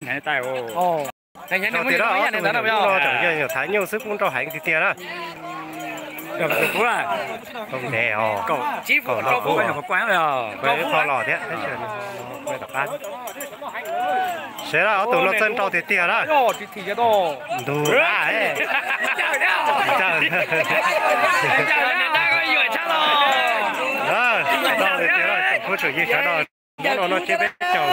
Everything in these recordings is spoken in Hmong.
Tias no tseem yog nyuam thav nyuj xwb kuj nrau heev tiag tiag na. Ntev os, kuv ib qho los thiab. Sawv daws ob tug no txawj nrau tiag tiag na. Ntug na. Nrau tiag tiag, tsoom phooj tsoom ywg sawv daws. Hnub no no tsev peb caug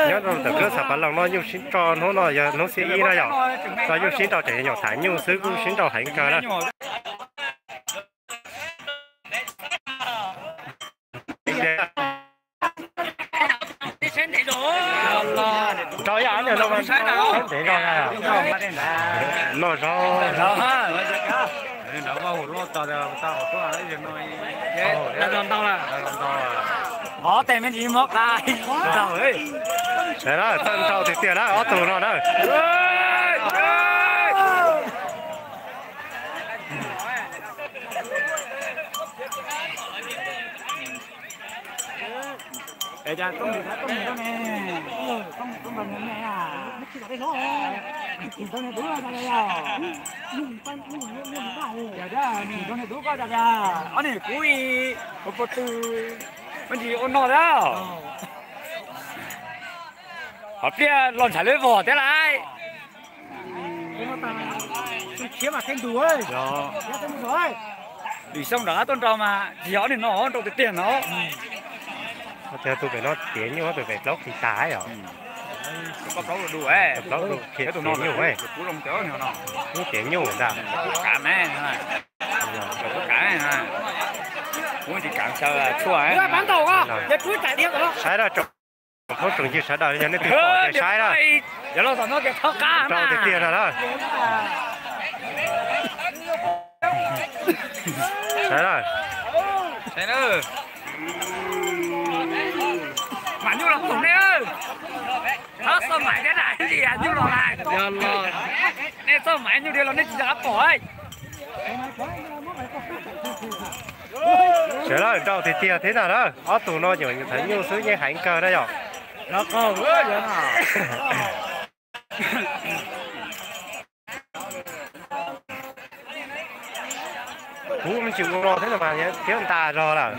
nyob rau ntawm kab xav pav loos no nyuj sib nrau, hnub no yog hnub xiab ib na yom. Tso nyuj sib nrau tseem nyuam thav nyuj xwb kuj sib nrau heev kawg na. Nrau ib ob niag no mas ntev zog na. Noj zaub. Sawv daws txawj nrau tiag tiag na ob tug no na. Ob niag kuv ib, kuv puas tw, me ntsis ua no thiab. Qhov pliaj los ntshav leb vog thiab lauj. Lwm xyoo rov qab tuaj nrau mas tsis yog ob niag no nrau tiag tiag no. Tus pem no tiav nyuj, tus pem plaub qis tas yom. Plaub du, tiav nyuj, ub tiav nyuj ntag. Saib dab tsi, tsoom phooj tsoom ywg sawv daws yog nej twg pom ces saib dab. Nrau tiag tiag no na. Saib dab. Mam nyuj los pom nej. Txhob xoj maim thiab na, nyuj los lawm. Nej xoj maim nyuj dhia los nej tsis nco qab pom. Sawv daws nrau tiag tiag thiab ntag na. Ob tug no nyuam thav nyuj xwb yeej heev kawg na yom. Kuv me ntsis ua no thiab mas thiab ntas zog lawm.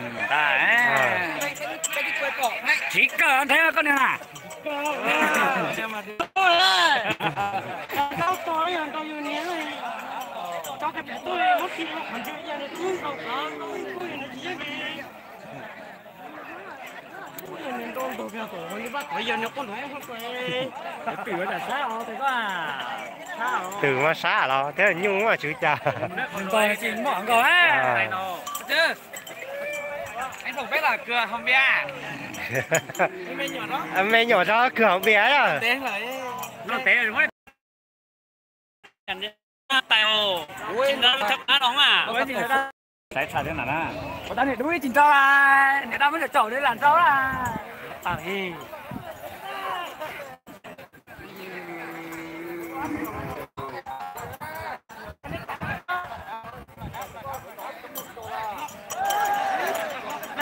Tsiv kawg nrhiav koj niag na. Twm mas sab los thiab nyuj mas tswv cas. Me nyuam tso kwg hauv npias. Niam dab muab caum caum li lam nrau la.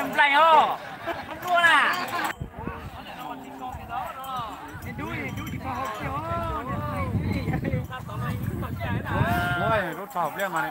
Nplaig os, nplaig na. Lub tshau pliaj mas